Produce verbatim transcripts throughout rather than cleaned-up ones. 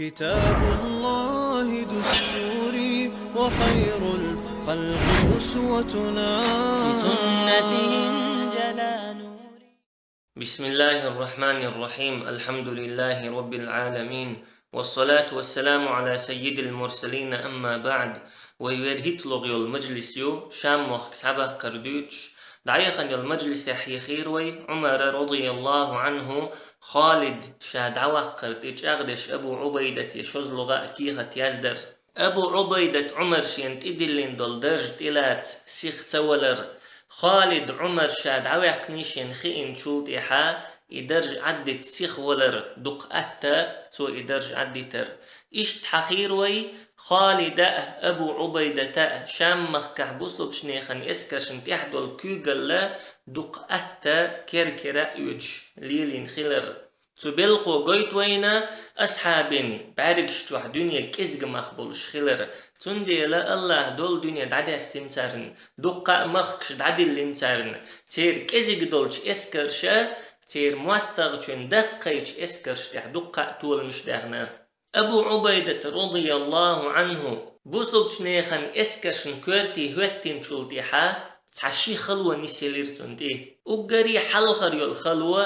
كتاب الله دستوري وخير الخلق أسوتنا. بسنته انجلى نوري. بسم الله الرحمن الرحيم. الحمد لله رب العالمين. والصلاة والسلام على سيد المرسلين. أما بعد. Вай вер хӀиталуш йола мажлис ю, Шам-мохк схьабаккхар дуьйцуш, дӀаяхана йолу мажлисехь хьехийра вай Ӏумара, радияллаху Ӏанху, Халид ша дӀаваккхар тӀе чӀагӀдеш Абу Ӏубайдате шозлагӀа а кехат яздар. Абу Ӏубайдат Ӏумар шена тӀедиллина долу дарж тӀелаца сиха ца валар. Халид Ӏумар ша дӀаваьккхина шена хиъначул тӀаьхьа и дарж Ӏаддита сиха валар дукха атта цо и дарж Ӏаддитар. Иштта хьахийра вай Халида а, Абу Ӏубайдата а Шам-махкахь бусулбачу нехан эскаршна тӀехь долу куьйгалла дукха атта кер-кера а оьцуш лелийна хилар. Цу белхо гойту вайна асхьабийн бӀаьргаш чохь дуьне кӀезиг мах болуш хилар. Цундела Аллаха долу дуьне дӀадаьстина царна, дуккха а махкаш дӀадиллина царна. Церан кӀезиг долчу эскарша, церан мостагӀчун даккхийчу эскарш тӀехь дуккха а толамаш даьхна. Абу Ӏубайдат, радияллаху Ӏанху, бусулбачу нехан эскаршна коьрте хӀоьттинчул тӀаьхьа цхьа ши хало нисъелира цунна тӀе. Уггаре хьалхара йолу хало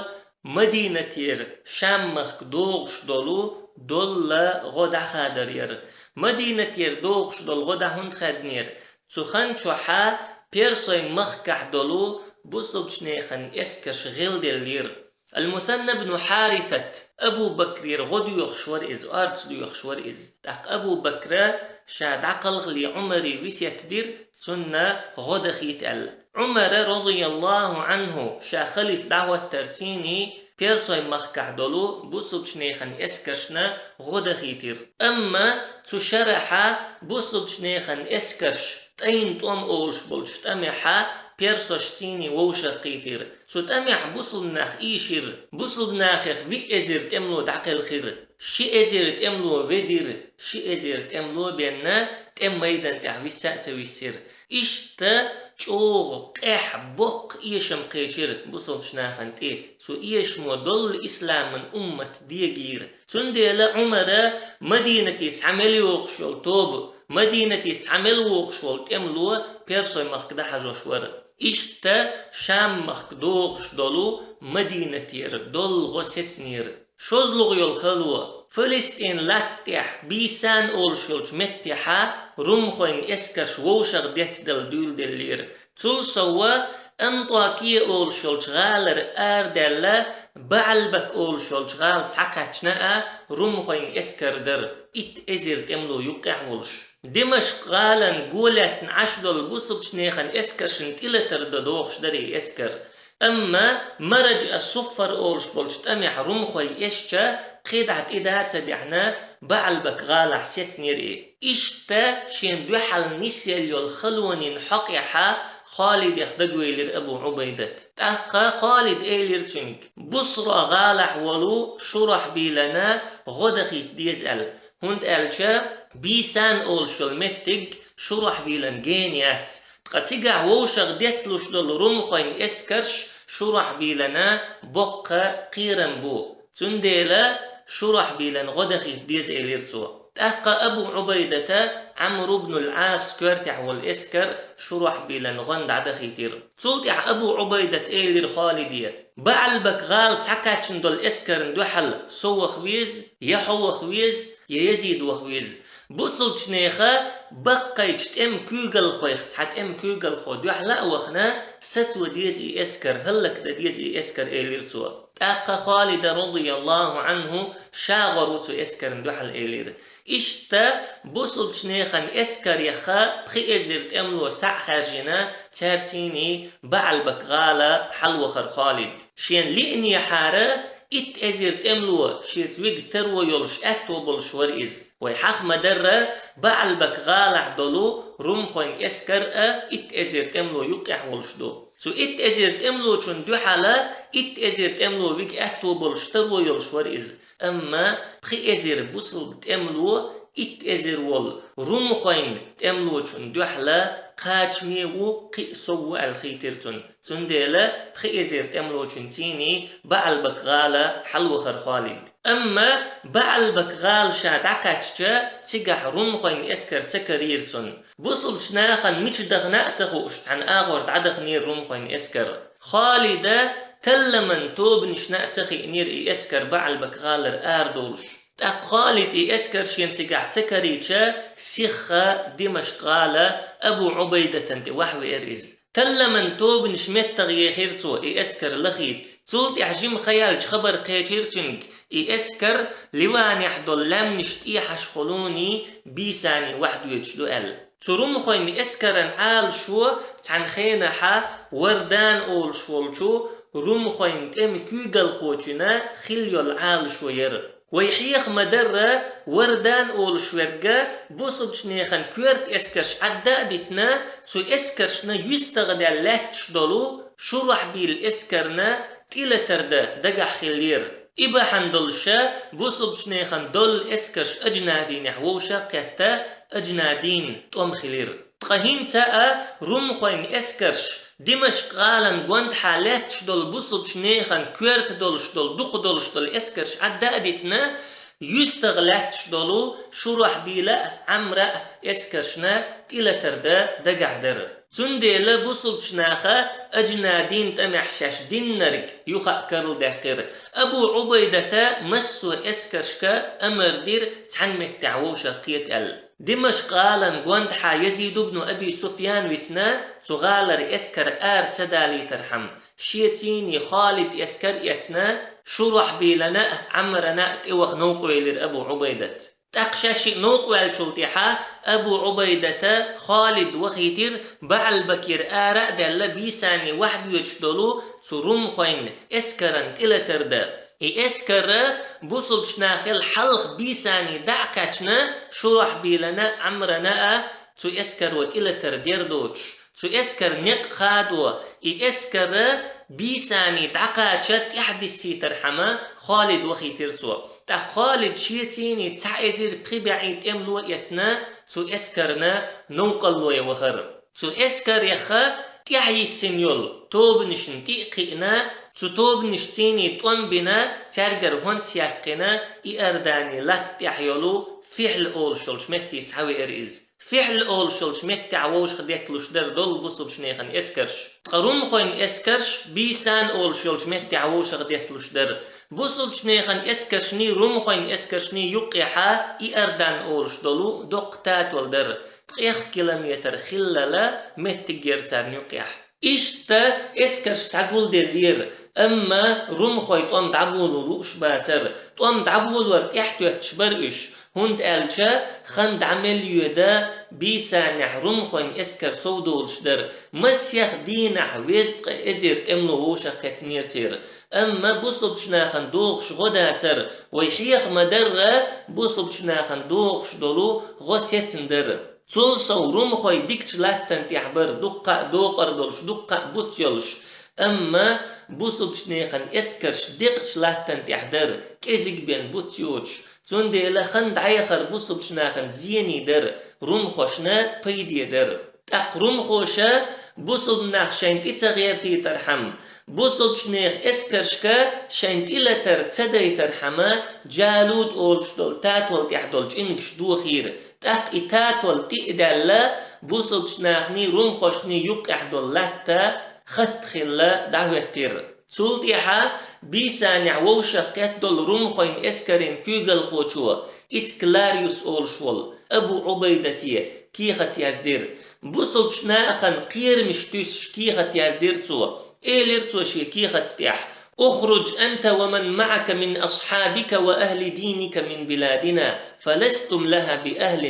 Мадинатера Шам-махка догӀуш долу долла гӀо дӀахадар яра. Мадинатера догӀуш долу гӀо дӀа хӀунда хаьднера? Цу хан чохьа Персойн махкахь долу бусулбачу нехан эскарш гӀелделлера. Ал-Мусанна бну Хьарисат, Абу Бакрера гӀо доьхуш вара иза, орца доьхуш вара иза. ТӀаккха Абу Бакра ша дӀакхалхале Ӏумаре весет дира, цунна гӀо дахийта аьлла. Ӏумара, радияллаху Ӏанху, ша халифа дӀахӀоттарций, Персойн махкахь долу бусулбачу нехан эскаршна гӀо дахийтира. Амма цу шарахьа бусулбачу нехан эскарш ТӀайн тӀом олуш болчу тӀамехьа персошций вовшахкхийтира. Цу тӀамехь бусулба нах ийшира. Бусулба нахех виъ эзар тӀемало дӀакхелхира. Ши эзар тӀемало ведира. Ши эзар тӀемало бенна, тӀеман майдан тӀехь виса а ца виссира. Иштта чӀогӀа къаьхьа, боккха эшам кхечира бусулбачу нахана тӀе. Цу эшамо долла исламан уммат дегийра. Цундела Ӏумара Мадинате схьа мел йогӀуш йолу тоба, Мадинате схьа мел вогӀуш волу тӀемало Персой махка дӀахьажош вара. Иштта Шам махка догӀуш долу Мадинатера долла гӀо сецнера. ШозлагӀа йолу хало, Фалестин латта тӀехь Бийсан олуш йолчу меттехьа румхойн эскарш вовшах деттадала дуьйладеллера. Цул сов Антакия олуш йолчу гӀалара арадаьлла, БаӀалбак олуш йолчу гӀала схьакхаьчна а румхойн эскар дара, итт эзар тӀемало юккъехь волуш. Димашкъ-гӀалан го лаьцна Ӏаш долу бусулбачу нехан эскаршна тӀелатар дан догӀуш дара и эскар. Амма Мараж ас-Суффар олуш болчу тӀамехь румхой эшча, кхидӀа тӀе да а ца дехьна, БаӀалбак-гӀалахь сецнера и. Иштта шен дуьхьал нисъелла йолу халонийн хьокъехьа Халидех дагавелира Абу Ӏубайдат. ТӀаккха Халид элира цуьнга: «Бусра-гӀалахь волу Шурахьбилана гӀо дахийта деза», — аьлла, хӀунда аьлча Бийсан олуш йолу меттиг Шурахьбилан гена яц. Ткъа цигахь вовшах детталуш долу румхойн эскарш Шурахьбилана боккха кхерам бу. Цундела Шурахьбилан гӀо дахийта деза, элира цо. ТӀаккха Абу Ӏубайдата Ӏамр ибн ал-Ӏас коьртехь волу эскар Шурахьбилан гӀонна дӀадахийтира. Цул тӀаьхьа Абу Ӏубайдат элира Халиде: «БаӀалбак-гӀала схьакхаьчна долу эскарна дуьхьал со ваха веза, я хьо ваха веза, я Язид ваха веза. Бусулбачу неха баккхийчу тӀеман куьйгалхойх цхьа тӀеман куьйгалхо дуьхьал а вахана, сацо деза и эскар, хӀаллакдан деза и эскар», — элира цо. ТӀаккха Халида, радияллаху Ӏанху, ша гӀур ву цу эскарна дуьхьал элира. Иштта бусулбачу нехан эскарех пхи эзар тӀемало схьа а хаьржина, цаьрций БаӀалбак-гӀала хьалавахара Халид. Шена лиънехьара итт эзар тӀемало шеца вига таро йолуш аьтто болуш вара иза. Вай хьаха ма-дарра, БаӀалбак-гӀалахь долу румхойн эскар а итт эзар тӀемало юккъехь волуш ду. Цу итт эзар тӀемалочунна дуьхьала итт эзар тӀемало вига аьтто болуш таро йолуш вара иза. Амма пхи эзар бусалба тӀемало итт эзар волу румхойн тӀемалочун дуьхьал кхачаме ву, кхин а сов ву аьлла хийтира цунна. Цундела пхи эзар тӀемалочун цӀийний БаӀалбак-гӀала хьалавахара Халид. Амма БаӀалбак-гӀала ша дӀакхаьчча, цигахь румхойн эскар ца карийра цунна. Бусалбачу нахана мича дахана а ца хууш, цхьана агӀор дӀадаханера румхойн эскар. Халида талламан тобанашна а ца хиънера и эскар БаӀалбак-гӀалара арадолуш. ТӀаккха Халид и эскар шена цигахь ца карийча, сихха Димашкъ-гӀала Абу Ӏубайдатан тӀе вахьа веара иза. Талламан тобанаш меттахъехира цо и эскар лахийта. Цул тӀаьхьа жима хан яьлча хабар кхечира цуьнга, и эскар Ливанехь долу лаьмнаш тӀехьашхолуний бийсаний вахьа доьдуш ду аьлла. Цу румхойн эскаран Ӏалашо цхьана хенахьа Вардан олуш волчу румхойн тӀеман куьйгалхочунна хилла йолу Ӏалашо яра. Вай хьеха ма-дарра, Вардан олуш верг бусалбачу нехан коьрта эскарш Ӏадда а дитина, цу эскаршна юьстагӀа даьлла лаьтташ долу Шурахьбил эскарна тӀелатар дан дагахь хиллера. И бахьана долуша бусалбачу нехан долу эскарш Аджнадинехь вовшах а кхетта, Аджнадин тӀом хилира. Ткъа хӀинца а румхойн эскарш Димашкъ-гӀалан гондахьа лаьтташ долу бусалбачу нехан коьрта долуш долу, дукха долуш долу эскарш Ӏадда а дитина, юьстагӀа лаьтташ долу Шурахьбила а, Ӏамра а эскаршна тӀелатар дан дагахь дара. Цундела бусалбачу наха Аджнадин тӀамехь шаьш диннарг юха а карладаьккхира. Абу Ӏубайдата массо а эскаршка амар дира цхьана меттехь вовшах кхета аьлла. Димашкъ-гӀалан гондахьа Язид ибн Аби Суфьян витина, цу гӀалара эскар ара ца далийтархьама, шен цӀийний Халид эскар а эцна, Шурахьбилана а, Ӏамрана а тӀеваха новкъа велира Абу Ӏубайдат. ТӀаккха шаьш шиъ новкъа ваьллачул тӀаьхьа Абу Ӏубайдата Халид вахийтира БаӀалбакера ара а даьлла, бийсаний вахьа доьдуш долу цу румхойн эскаран тӀелатар дан. И эскар бусалбачу нахел хьалха бийсаний дӀа а кхаьчна, Шурахьбилана а, Ӏамрана а цу эскаро тӀелатар дер доцуш, цу эскар некъ хадо, и эскар бийсаний дӀакхача тӀаьхьадиссийтархьама, Халид вахийтира цо. ТӀаккха Халид шен цӀийний цхьа эзар пхи бӀе тӀемало эцна, цу эскарна новкъарло ян вахара. Цу эскареха тӀаьхьайиссина йолу тобанашна тӀе а кхиъна, цу тобанаш цӀийний тӀом бина, цаьргара хӀонс яьккхина, Иордани латта тӀехь йолу Фихьл олуш йолчу метте схьавеара иза. Фихьл олуш йолчу меттехь вовшах детталуш дара долу бусалбачу нехан эскарш. Ткъа румхойн эскарш Бийсан олуш йолчу меттехь вовшах детталуш дара. Бусалбачу нехан эскаршний, румхойн эскаршний юккъехьа Иордан олуш долу доккха татол дара. Ткъех километр хиллала меттиг яра царна юккъехь. Иштта эскарш схьагулделлера, амма румхой тӀом дӀаболо лууш бацара. ТӀом дӀаболор тӀаьхьатоьттуш бара уьш, хӀунда аьлча хан дӀа мел йоьда Бийсанехь румхойн эскар сов долуш дара. Масех дийнахь везткъа эзар тӀемало вовшах кхеттинера церан. Амма бусалбачу нахана дохуш гӀо дацара, вай хьеха ма-дарра, бусалбачу нахана дохуш долу гӀо сецна дара. Цул сов румхой дикачу латтана тӀехь бара, дуккха а докъар долуш, дуккха а буц йолуш. Амма бусалбачу нехан эскарш декъачу латтана тӀехь дара, кӀезиг бен буц йоцуш. Цундела хан дӀаяхар бусалбачу нахана зений дара, румхошна пайде дара. ТӀаккха румхоша бусалба нах шайн тӀе ца гӀертийтархьама, бусалбачу нехан эскаршка шайн тӀе латар ца дайтархьама, Джалут олуш долу татол тӀехь долу чӀингаш дохийра. ТӀаккха и татол тӀе а даьлла, бусалбачу нахний, румхошний юккъехь долу латта хатта хилла дӀахӀоьттира. Цул тӀаьхьа Бийсанехь вовшах кхетта долу румхойн эскарийн куьйгалхочо, Исклариус олуш волу, Абу Ӏубайдате кехат яздира. Бусалбачу нахана кхерамаш туьсуш кехат яздира цо. Элира цо шен кехата тӀехь: «اخرج أنت ومن معك من أصحابك وأهل دينك من بلادنا، فلستم لها بأهل».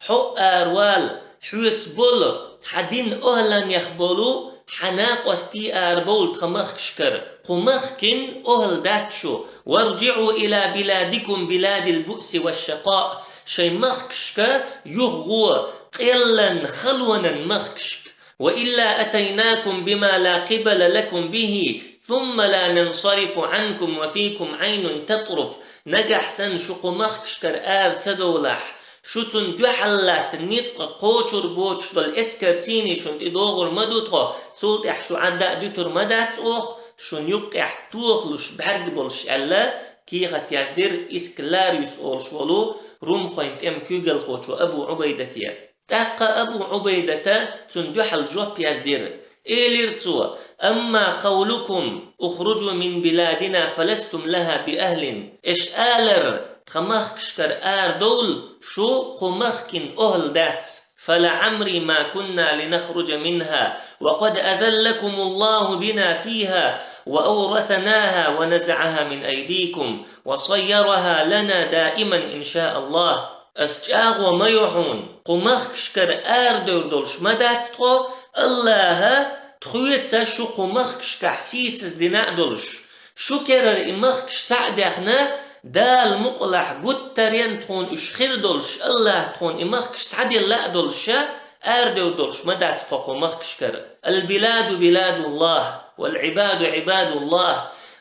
Хьо аравала, хьоьца болу, хьан динан охӀланех болу хьан накъостий арабовла тхан махкашкара. Кху махкин охӀла дац шу. «وارجعوا إلى بلادكم بلاد البؤس والشقاء». Шайн махкашка юхагӀо, къеллан, халонан махкашка. «وإلا أتيناكم بما لا قبل لكم به، ثم لا ننصرف عنكم وفيكم عين تطرف». Нагахь санна шу кху махкашкара ара ца довлахь, шу цунна дуьхьал латта ницкъ кхочур боцуш долу эскар цийний шуна тӀе догӀур ма ду тхо, цул тӀаьхьа шу Ӏадда а дуьтур ма дац оха, шуна юккъехь тохалуш бӀаьрг болуш аьлла, кехат яздира Исклариус олуш волу румхойн тӀеман куьйгалхочо Абу Ӏубайдате. ТӀаккха Абу Ӏубайдата цунна дуьхьал жоп яздира. Элира цо: «أما قولكم: اخرجوا من بلادنا فلستم لها بأهل». Аш алар: «Тхан махкашкара арадовла, шу кху махкин охӀла дац». «فلعمري ما كنا لنخرج منها وقد أذلكم الله بنا فيها وأورثناها ونزعها من أيديكم وصيرها لنا دائما إن شاء الله». Ас чӀагӀо ма йо хьуна, кху махкашкара арадевр долуш ма дац тхо, Аллаха тхоьца шу кху махкашкахь сийсаздина а долуш. Шу керара и махкаш схьа а даьхна, Дала мукъалахь гуттаренна тхуна уьш хир долуш, Аллаха тхуна и махкаш схьаделла а долуша, арадевр долуш ма дац тхо кху махкашкара. «البلاد بلاد الله والعباد عباد الله».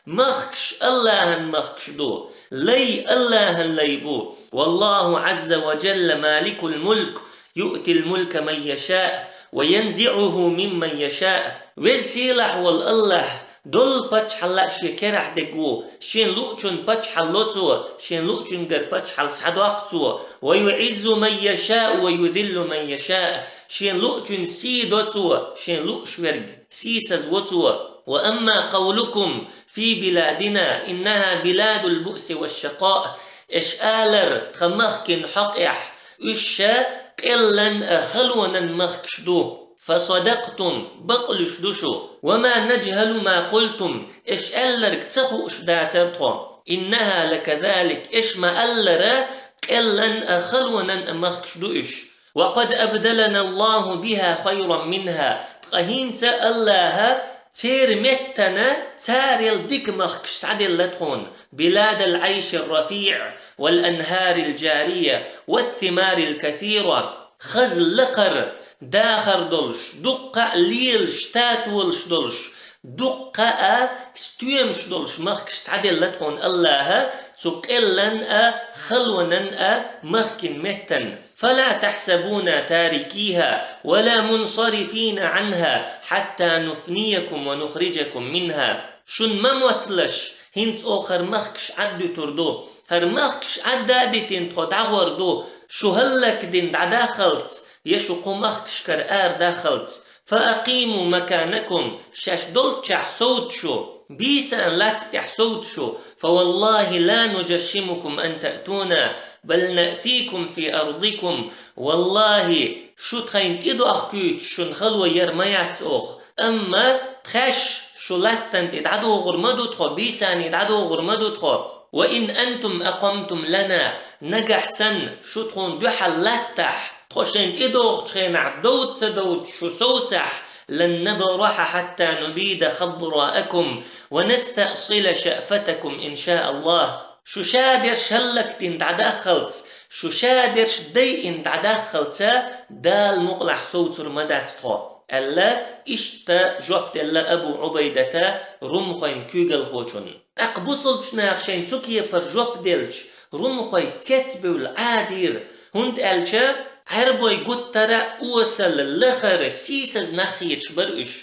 Махкаш Аллахьан махкаш ду, лай Аллахьан лай бу. «والله عز وجل مالك الملك يؤتي الملك من يشاء وينزعه ممن يشاء». Веза сийлахь волу Аллахь долу паччахьалла а шен керахь дерг ву, шен луъучун паччахьалла ло цо, шен луъучуьнгара паччахьалла схьадоккху цо. «ويعز من يشاء ويذل من يشاء». Шен луъучун сий до цо, шен лууш верг сийсазво цо. «وأما قولكم في بلادنا إنها بلاد البؤس والشقاء». Аш алар: «Тхан махкин хьокъехь уьш ша къеллан а халонан махкаш ду». «فصدقتم», бакълуьш ду шу. «وما نجهل ما قلتم», аш аьлларг ца хууш дацара тхо. «إنها لكذلك», аш ма-аллара, къеллан а халонан а махкаш ду уьш. «وقد أبدلنا الله بها خيرا منها». Ткъа хӀинца Аллаха церан меттана царел дика махкаш схьаделла тхуна. «بلاد العيش الرفيع والأنهار الجارية والثمار الكثيرة». Хаза лакхара дахар долуш, дуккха а лелаш, татолаш долуш, дуккха а стоьмаш долуш махкаш схьаделла тхуна Аллаха, цу къеллан а, халонан а махкин меттан. «فلا تحسبونا تاركيها ولا منصرفين عنها حتى نفنيكم ونخرجكم منها». Шун ма мотталаш, хӀинца оха хӀара махкаш Ӏаддуьтур ду. ХӀара махкаш Ӏадда а дитина тхо дӀагӀор ду, шу хӀаллакдина дӀадаххалц, я шу кху махкашкара арадаххалц. «فأقيموا مكانكم», шаьш долччохь совца шу, бийсан латта тӀехь совца шу. «فوالله لا نجشمكم أن تأتونا، بل نأتيكم في أرضكم». Валлахи, шу тхайна тӀедохкуьйтуш шуна хало яр ма яц оха. Амма тхаьш шу латтана тӀе дӀадогӀур ма ду тхо, бийсане дӀадогӀур ма ду тхо. «وإن أنتم أقمتم لنا», нагахь санна шу тхуна дуьхьал латтахь, тхо шайна тӀедогӀучу хенахь довда ца довда шу совцахь, «لن نبرح حتى نبيد خضراءكم ونستأصل شأفتكم إن شاء الله». Шу шадерш хӀаллакдина дӀадаххалц, шу шадерш дайина дӀадаххалца, Дала мукъалахь совцур ма дац тхо, аьлла, иштта жоп делла Абу Ӏубайдата румхойн куьйгалхочунна. ТӀаккха бусулбачу наха шайн цу кепара жоп делча, румхой цецбевлла Ӏадийра, хӀунда аьлча Ӏаьрбой гуттара а осал, лахара, сийсаза нах хеташ бара уьш.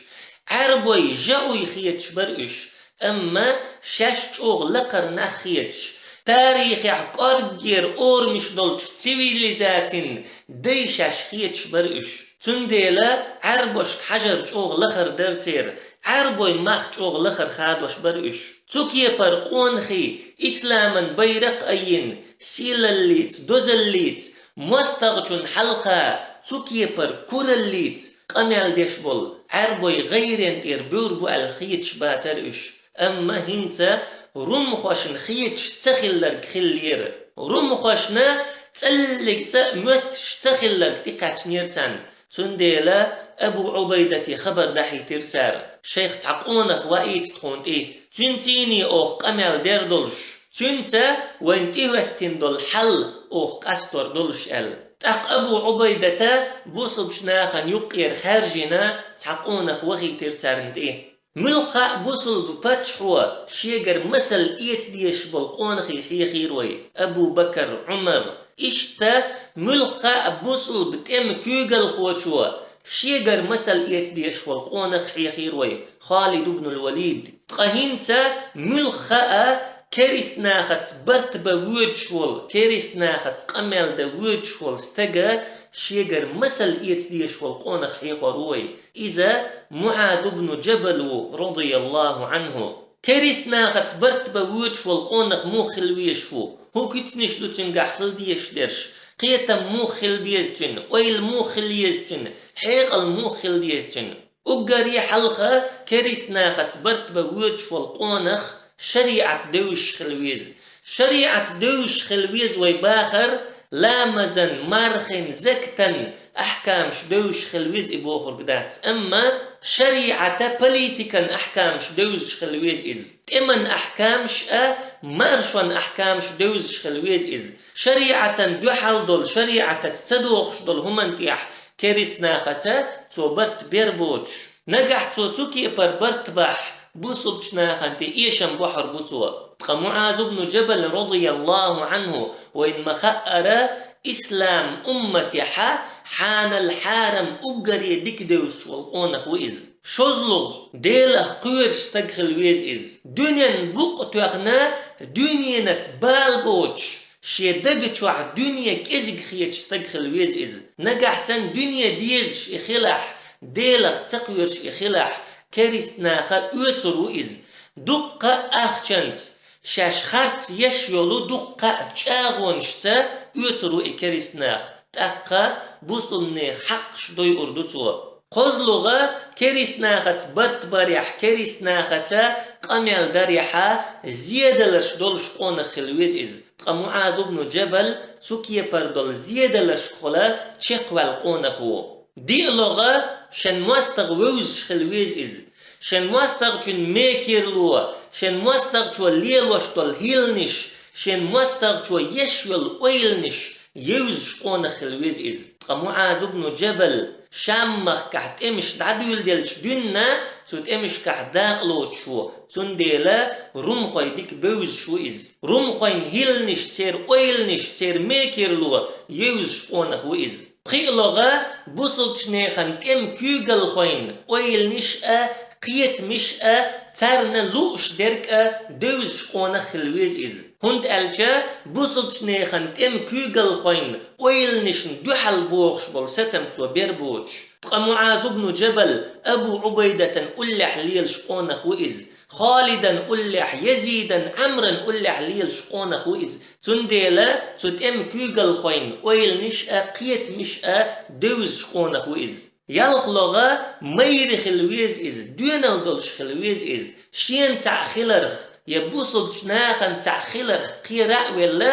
Ӏаьрбой жагӀуй хеташ бара уьш, амма шаьш чӀогӀа лакхара нах хеташ, тарихехь кӀорггера орамаш долчу цивилизацин дай шаьш хеташ бара уьш. Цундела Ӏаьрбошка хьажар чӀогӀа лахара дара церан, Ӏаьрбой мах чӀогӀа лахара хадош бара уьш. Цу кепара къонахий, исламан байракх а айина, сийлаллица, дозаллица, мостагӀчун хьалха цу кепара кураллица къамел деш болу Ӏаьрбой гӀайрен тӀера буьйр бу аьлла хеташ бацара уьш. Амма хӀинца румхошна хеташ ца хилларг хиллера. Румхошна цӀаллиг цӀа а моьттуш ца хилларг тӀекхаьчнера царна. Цундела Абу Ӏубайдате хабар дахьийтира цара: «Шайх цхьа къонах ваийта тхуна тӀе, цуьнцийний оха къамел дер долуш, цуьнца вайна тӀехӀоьттина долу хьал оха къастор долуш», – аьлла. ТӀаккха Абу Ӏубайдата бусулбачу нахана юккъера хаьржина цхьа къонах вахийтира царна тӀе. Муьлхха а бусулба паччахьо шегара масал эца дезаш болу къонахий хьехийра вай: Абу Бакар, Ӏумар. Иштта муьлхха а бусулба тӀеман куьйгалхочо шегара масал эца дезаш волу къонах хьехийра вай: Халид ибн аль-Валид. Ткъа хӀинца муьлхха а керистанахаца барт бан воьдуш волу, керистанахаца къамел дан воьдуш волу стага шегара масал эца дезаш волу къонах хьехор ву вай. Иза МуӀаз ибн Джабал ву, радияллаху Ӏанху. Керистанахаца барт бан воьдуш волу къонах муха хила везаш ву? ХӀун куьцнаш ду цуьнгахь хила дезаш дерш? Кхетам муха хила беза цуьнан? Ойла муха хила еза цуьнан? Хьекъал муха хила деза цуьнан? Уггаре хьалха керистанахаца барт бан воьдуш волу къонах шариӀат девзаш хила веза. ШариӀат девзаш хила веза вай бахар, ламазан, мархин, закатан ахькамаш девзаш хила веза и бохург дац. Амма шариӀата политикан ахькамаш девзаш хила веза иза. ТӀеман ахькамаш а, маршон ахькамаш девзаш хила веза иза. ШариӀатан дуьхьал долу, шариӀатаца ца догӀуш долу хӀуманна тӀехь керистанахаца цо барт бер боцуш. Нагахь цо цу кепара барт бахь, бусулбачу нахана тӀе эшам бохьур бу цо. Ткъа МуӀаз ибн Джабал, радияллаху Ӏанху, вайна ма-хаъара, ислам умматехьа хьанал хьарам уггаре дика девзаш волу къонах ву иза. ШозлагӀа, Делах кхоьруш стаг хила веза иза. Дуьненан букъ а тоьхна, дуьненаца бала боцуш, шен даг чохь дуьне кӀезиг хеташ стаг хила веза иза. Нагахь санна дуьне дезаш и хилахь, Делах ца кхоьруш и хилахь, керистанаха оьцур ву иза. Дуккха а ахчанца, шаьш харц еш йолу дуккха а чӀагӀонашца оьцур ву и керистанах. ТӀаккха бусулбанийн хьакъаш дойур ду цо. КхозлагӀа, керистанахаца барт барехь, керистанахаца къамел дарехьа зеделларш долуш къонах хила веза иза. Ткъа МуӀаз ибн Джабал цу кепара долу зеделларшкахула чекхваьлла къонах ву. ДиълагӀа, шен мостагӀа вевзаш хила веза иза. Шен мостагӀчун мекерло, шен мостагӀчо лелош долу хӀилланаш, шен мостагӀчо еш йолу ойланаш евзаш къонах хила веза иза. Ткъа МуӀаз ибн Джабал Шам-махкахь тӀемаш дӀадуьйладелча дуьйна, цу тӀемашкахь дакъа лоцуш ву, цундела румхой дика бевзаш ву иза. Румхойн хӀилланаш, церан ойланаш, церан мекерло евзаш къонах ву иза. ПхиълагӀа, бусулбачу нехан тӀеман куьйгалхойн ойланаш а, кхетамаш а, царна лууш дерг а девзаш къонах хила веза иза. ХӀунда аьлча бусулбачу нехан тӀеман куьйгалхойн ойланашна дуьхьал бохуш болу сацам цо бер боцуш. Ткъа МуӀаз ибн Джабал Абу Ӏубайдатан уллехь лелаш къонах ву иза. Халидан уллехь, Язидан, Ӏамран уллехь лелаш къонах ву иза. Цундела цу тӀеман куьйгалхойн ойланаш а, кхетамаш а девзаш къонах ву иза. ЯлхлагӀа, майра хила веза иза, доьналла долуш хила веза иза. Шена цхьаъ хиларх я бусулбачу нахана цхьаъ хиларх кхера а велла,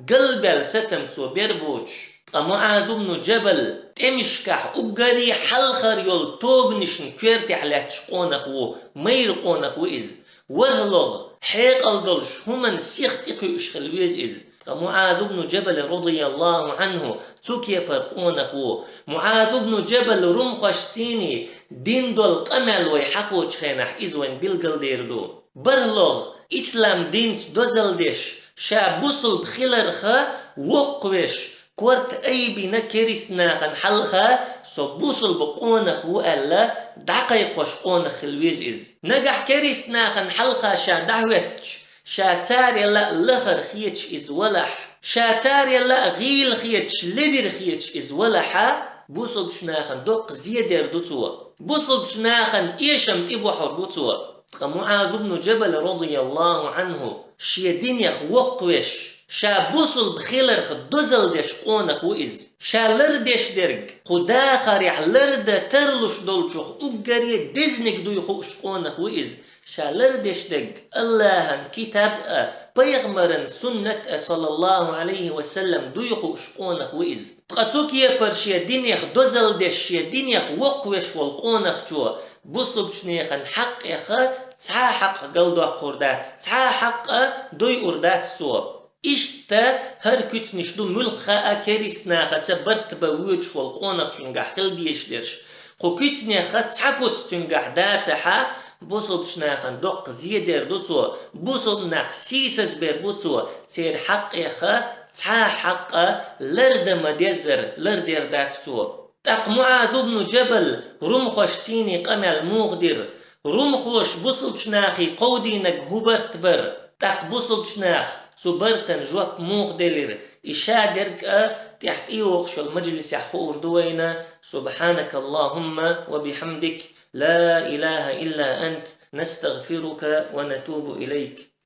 галбаьлла сацам цо бер боцуш. Ткъа МуӀаз ибн Джабал тӀемашкахь уггаре хьалхара йолу тобанашна коьртехь лаьтташ къонах ву, майра къонах ву иза. ВорхӀлагӀа, хьекъал долуш, хӀуманна сиха тӀекхуьуш хила веза иза. Ткъа МуӀаз ибн Джабал, радияллаху Ӏанху, цу кепара къонах ву. МуӀаз ибн Джабал румхошций дина долу къамел вай хьахочу хенахь иза вайна билгалдер ду. БархӀлагӀа, ислам динца дозалла деш, ша бусулба хиларха воккхавеш, корта айбина керистанахана хьалха со бусулба къонах ву аьлла, дӀакхайкхош къонах хила веза иза. Нагахь керистанахана хьалха ша дӀахӀоьттича, ша царел а лахара хеташ иза валахь, ша царел а гӀийла хеташ, ледара хеташ иза валахьа, бусулбачу нахана доккха зедар ду цо. Бусулбачу нахана эшам тӀебохьур бу цо. Ткъа МуӀаз ибн Джабал, радияллаху Ӏанху, шен динех воккхавеш, ша бусулба хиларх дозалла деш къонах ву иза. Ша лардеш дерг, кху дахарехь лардан тарлуш долчух уггаре дезаниг дуй хууш къонах ву иза. Ша лардеш дерг АллахӀан китаб а, пайхамаран суннат а, саллаллаху Ӏалайхи ва саллам, дуй хууш къонах ву иза. Ткъа цу кепара шен динех дозалла деш, шен динех воккхавеш волу къонахчо бусулбачу нехан хьакъеха цхьа а хьакъ галдоккхур дац, цхьа а хьакъ а дойур дац цо. Иштта хӀара куьцнаш ду муьлхха а керистанахаца барт бан воьдуш волу къонахчуьнгахь хила дезаш дерш. Кху куьцнеха цхьа куц цуьнгахь дацахьа, Бусулбчу нахана доккха зе дер ду цо, бусулб нах сийсаз бер бу цо, церан хьакъех цхьа хьакъ лардан ма деззара лардер дац цо. ТӀаккха МуӀаз ибн Джабал румхошцийний къамел муха дира? Румхоша бусулбчу нахе кховдийнарг хӀун барт бара? ТӀаккха бусулбчу наха цу бартан жоп муха делира? И ша дерг а тӀехь тӀейогӀуш йолу мажлисехь хуур ду вайна. سبحانك اللهم وبحمدك، لا إله إلا أنت، نستغفرك ونتوب إليك.